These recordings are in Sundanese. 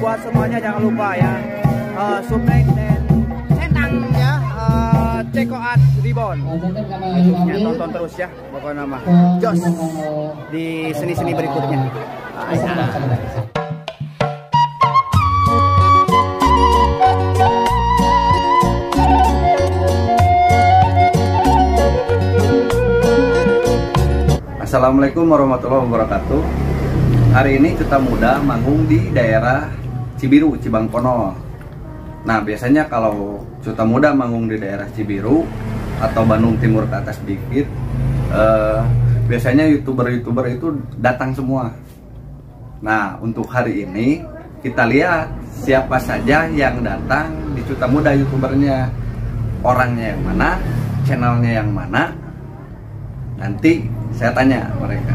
Buat semuanya jangan lupa ya, subscribe dan centang ya, Ceko Art Reborn. YouTube-nya tonton terus ya, pokoknya mah jos di seni-seni berikutnya. Assalamualaikum warahmatullahi wabarakatuh. Hari ini Cuta Muda manggung di daerah Cibiru, Cibangkonol. Nah, biasanya kalau Cuta Muda manggung di daerah Cibiru atau Bandung Timur ke atas dikit, biasanya youtuber-youtuber itu datang semua. Nah, untuk hari ini kita lihat siapa saja yang datang di Cuta Muda youtubernya, orangnya yang mana, channelnya yang mana. Nanti saya tanya mereka.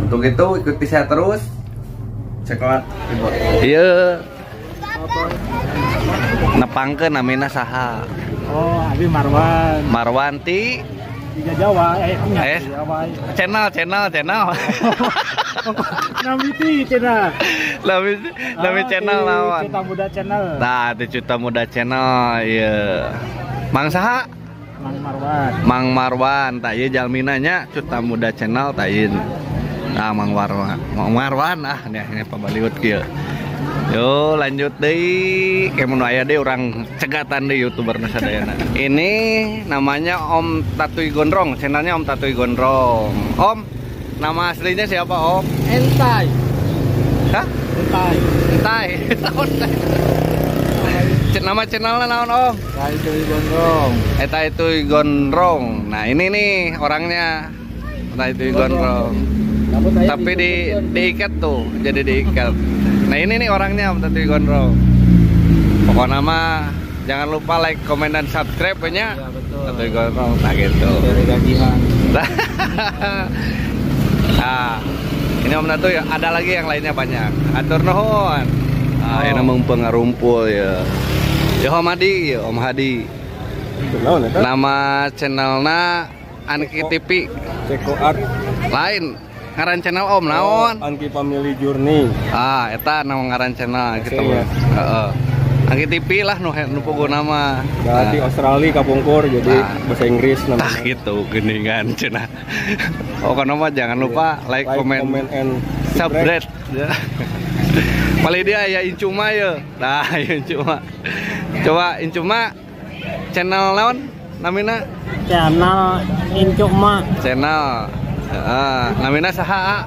Untuk itu ikuti saya terus. Ceko Art Reborn. Iya. Nepangkeun namina saha? Oh, abi Marwan. Marwan ti Tiga Jawa, Jawa. Channel. Nami ti channel. Nami channel naon? Cuta Muda Channel. Nah, di Cuta Muda Channel, iya. Mang saha? Mang Marwan. Mang Marwan, tah ieu jalmina nya Cuta Muda Channel tah ieu. Nah, Mang Marwan. Mang Marwan ah nya pabaliut kieu. Yo lanjut deui, kayak mun aya deui urang cegatan deui YouTuber nu sadayana. Ini namanya Om Tatuy Gondrong, channelnya Om Tatuy Gondrong. Om, nama aslinya siapa Om? Entai. Hah? Entai. Entai. Nama channelnya naon Om? Tatuy Gondrong. Tatuy Gondrong. Nah ini nih orangnya Tatuy Gondrong. Tapi diikat tuh, jadi diikat. Nah ini nih orangnya Om Tatuy Gondrong. Pokoknya mah jangan lupa like, komen, dan subscribe nya. Ya, betul. Tatuy Gondrong, nah gitu. Dari gajian. Nah, ini Om Tatuy ada lagi yang lainnya banyak. Atur nuhun. Nah, ini memang pengarumpul ya. Ya Om Hadi, ya Om Hadi. Nama channelnya Anki TV. Ceko Art. Lain. Ngaran channel Om naon? Anki Family Journey. Ah, eta nama ngaran channel gitu. Heeh. Anki TV lah nu pugu nama. Berarti nah. Australia kapungkur jadi bahasa Inggris namanya. Tah gitu geuningan cenah. Pokoknya mah jangan lupa like, comment, and subscribe. Paling dia ya Incuma ya. Nah, Incuma. Coba Incuma channel naon namina? Channel Incuma. Channel. Namina saha?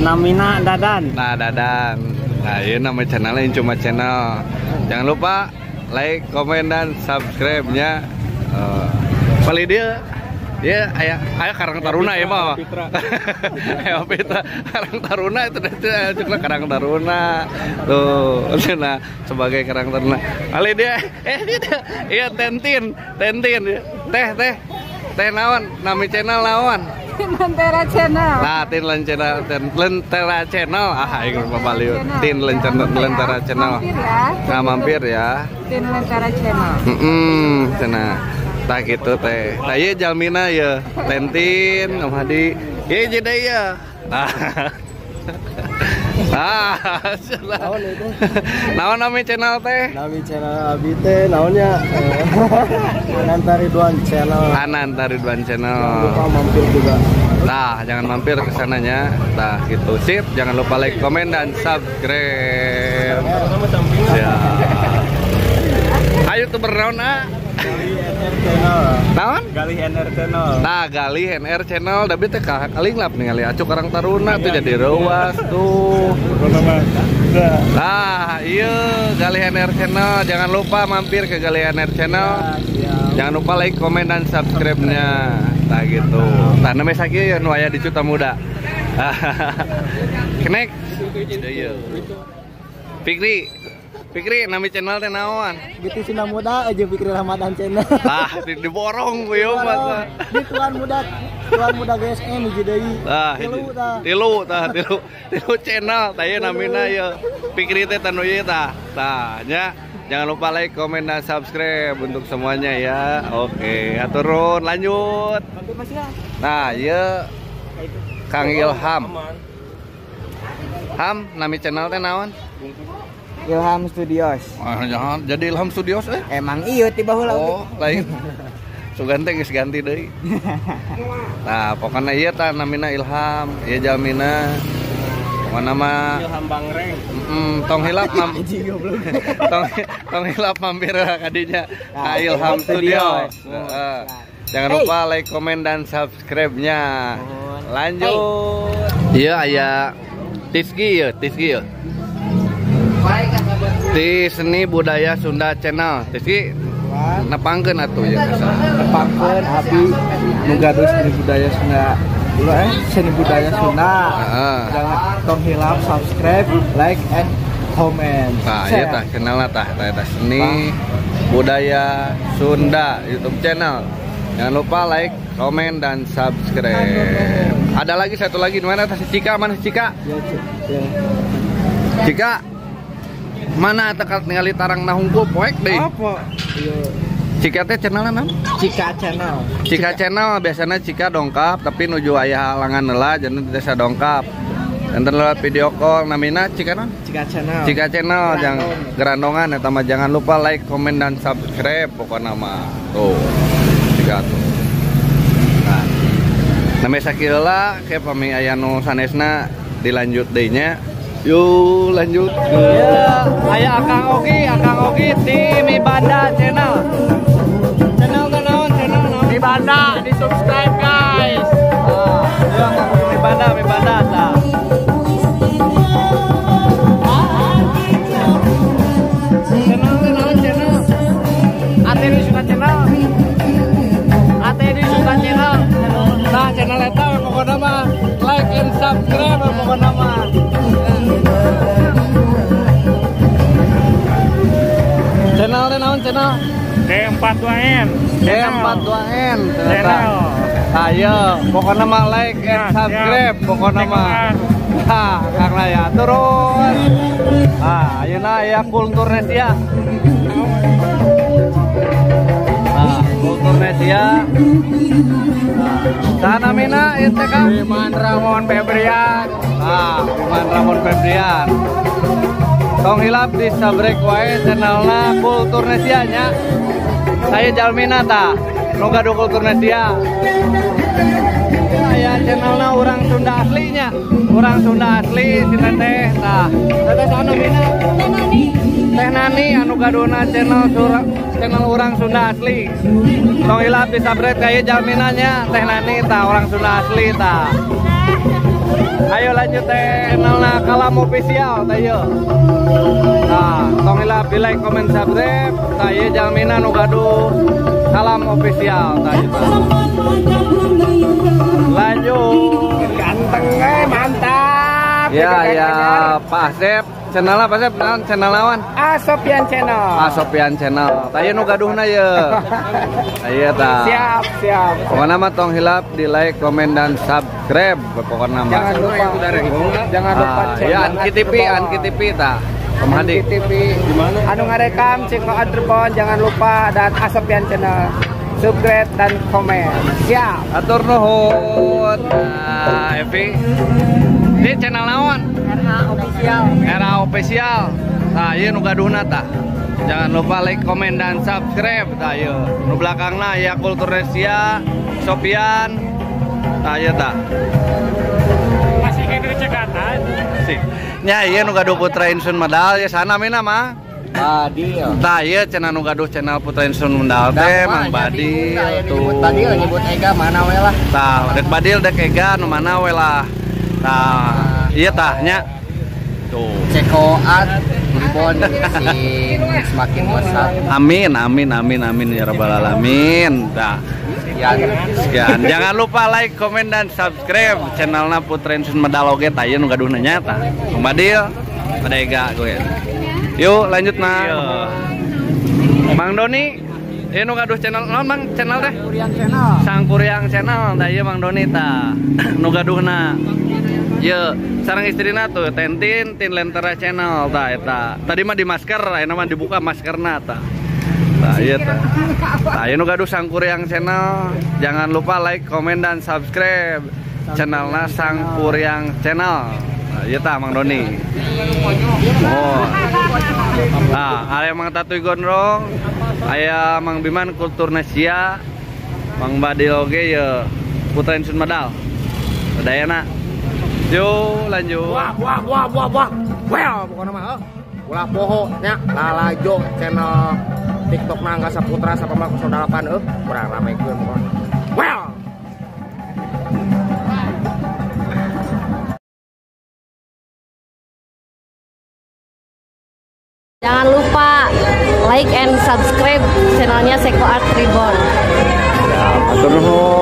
Namina Dadan. Nah, Dadan. Nah, ini nama channelnya Incuma Channel. Jangan lupa like, komen, dan subscribe-nya. Paling dia ayah Karang Taruna ya mah. Ayah Pitra Karang Taruna itu juga Karang Taruna. Tuh, nah sebagai Karang Taruna. Paling dia iya Tentin. Teh naon? Nami channel naon? Lentera Channel. Nah, Tin Lentera Channel. Ah, aing pabaliut. Tin Lentera Channel. Mampir ya. Nah, mampir ya. Tin Lentera Channel. Heeh, cenah. Tah kitu teh. Tah ieu jalmina ye. Tentin, Om Hadi. Ieu jadi ieu. Ah, naon itu? Naon nami channel teh? Nami channel abi teh naonnya? Ananta Ridwan Channel. Ananta Ridwan Channel. Jangan lupa mampir juga. Nah, jangan mampir ke sananya. Nah, gitu. Sip, jangan lupa like, komen, dan subscribe. Ya. Ayo tuh bernaon ah. Galih NR Channel. Naon? Galih NR Channel. Nah, Galih NR Channel tapi teh kaling lap ningali acuk Karang Taruna tuh jadi reuas tuh. Nah, iya Galih NR Channel, jangan lupa mampir ke Galih NR Channel. Jangan lupa like, komen, dan subscribe-nya. Nah gitu. Nah, namanya sakieu ya nu aya di Cuta Muda. Kenek. Fikri, nami channel teh naon? Gitu Sunda Muda aja Fikri Ramadan Channel. Tah, diborong ku ieu mah. Di Tuan Muda GSM hiji deui. Tah, tilu tah, tilu channel tah ieu namina ieu. Fikri teh tanu ieu tah. Tah nya jangan lupa like, komen, dan subscribe untuk semuanya ya. Oke, atur nuhun, lanjut. Nah, ieu Kang Ilham. Ham, nami channel teh naon? Ilham Studios. Ah, jangan jadi Ilham Studios eh. Emang iya tiba heula. Oh, lain. Sugan teh geus ganti deui. Nah, pokona ieu tah namina Ilham, ieu jalmina. Pokona mah Ilham Bangreng. Tong hilap mam. Tong hilap mampir ka dinya ka Ilham Studios. Heeh. Jangan lupa like, komen dan subscribe-nya. Lanjut. Iya aya Tisgi ya, Tisgi ya. Di Seni Budaya Sunda Channel. Tisgi nepangkeun atuh ya. Nepangkeun abi nu gaduh seni budaya Sunda. Dulu seni budaya Sunda. Jangan tong hilap subscribe, like and comment. Nah, ieu tah channelna tah eta Seni Budaya Sunda YouTube channel. Jangan lupa like, komen dan subscribe. Ada lagi satu lagi di mana tah si Cika? Mana si Cika? Ya. Cika mana tekat ningali tarang nahungkul poek deui. Apa? Iya. Cika teh channelna naon? Cika Channel. Cika Channel biasanya Cika dongkap tapi nuju aya halangan heula janten teu dongkap. Janten lewat video call namina Cika naon? Cika Channel. Cika Channel jangan gerandongan eta mah jangan lupa like, komen dan subscribe pokona mah. Tuh. Cika tuh. Nah. Namanya sakieu heula ke pami aya nu sanesna dilanjut deui nya. Yuk lanjut. Ya, aya Akang Ogi di Mibanda Channel. Channel naon? Channel naon? Mibanda, di subscribe guys. Ah, ya Akang Ogi Mibanda, Mibanda tah. Channel naon channel? Ate di Sunda Channel. Ate di Sunda Channel. Nah, channel eta pokona mah like and subscribe pokona mah. Channel naon channel? D42N. D42N. Channel. Ayo, pokoknya mah like and subscribe, pokoknya mah. Nah, Kang Laya turun. Ah, ayeuna aya Kulturnesia. Nah, Kulturnesia. Nah, namina ieu teh Kang? Iman Ramon Febrian. Ah, Iman Ramon Febrian. Tong hilap di subscribe wae channelna Kulturnesia nya. Saya jalmina tah, nu gaduh Kulturnesia. Aya channelna urang Sunda aslinya. Urang Sunda asli si teteh tah. Teteh saha namina? Teh Nani anu gaduhna channel channel urang Sunda asli. Tong hilap di subscribe ka ieu jalmina nya Teh Nani tah urang Sunda asli tah. Ayo lanjut teh channelna Kalam Official teh ieu. Nah, tong hilap di like, komen, subscribe. Tah ieu jalmina nu gaduh Kalam Official tah ieu. Lanjut. Ganteng mantap. Ya ya, Pak Asep. Channel apa Asep? Naon channel lawan? Asopian Channel. Asopian Channel. Tah ieu nu gaduhna ieu. Tah ieu tah. Siap, siap. Pokona mah tong hilap di like, komen dan subscribe pokona mah. Jangan lupa. Jangan lupa ya Anki TV, Anki TV tah. Om Hadi. Anki TV. Anu ngarekam Ciko Adrebon jangan lupa dan Asopian Channel. Subscribe dan komen. Siap. Atur nuhun. Nah, Evi. Ini channel naon? RA Official. RA Official. Nah, ieu nu gaduhna tah. Jangan lupa like, komen dan subscribe. Tah ieu. Nu belakangna aya Kulturnesia, Sopian. Tah ieu tah. Masih kene cekatan. Sih. Nya ieu nu gaduh Putra Insun Medal ya sana mina mah. Badil. Tah ieu cenah nu gaduh channel Putra Insun Medal teh Mang Badil tuh. Badil nyebut Ega mana we lah. Tah, dek Badil dek Ega nu mana we lah. Nah, iya tahnya. Tuh. Cekoat Ribon sing semakin melesat. Amin, amin, amin, amin ya rabbal alamin. Nah, sekian. Sekian. Jangan lupa like, komen dan subscribe channelna Putra Insun Medal oge tah ieu nu gaduhna nya tah. Mang Badil, pada Ega gue. Yuk lanjut nah. Mang Doni, ieu nu gaduh channel naon Mang channel teh? Sangkuriang Channel. Sangkuriang Channel tah ieu Mang Doni tah. Nu gaduhna. Ye, sareng istrina tuh Tentin Tin Lentera Channel tah eta. Tadi mah di masker, ayeuna mah dibuka maskerna tah. Tah ieu tah. Tah ieu nu gaduh Sangkuriang Channel. Jangan lupa like, komen dan subscribe channelna Sangkuriang Channel. Nah, ieu tah Mang Doni. Oh. Nah, aya Mang Tatuy Gondrong, aya Mang Biman Kulturnesia, Mang Badil oge ye Putra Insun Medal. Sadayana. Yo, lanjut. Wah, wah, wah, wah, wah. Well, pokoknya mah ulah poho nya lalajo channel TikTok na Angga Saputra 1808 kurang ramekeun pokoknya. Well. Jangan lupa like and subscribe channelnya Seko Art Reborn. Ya, matur nuhun.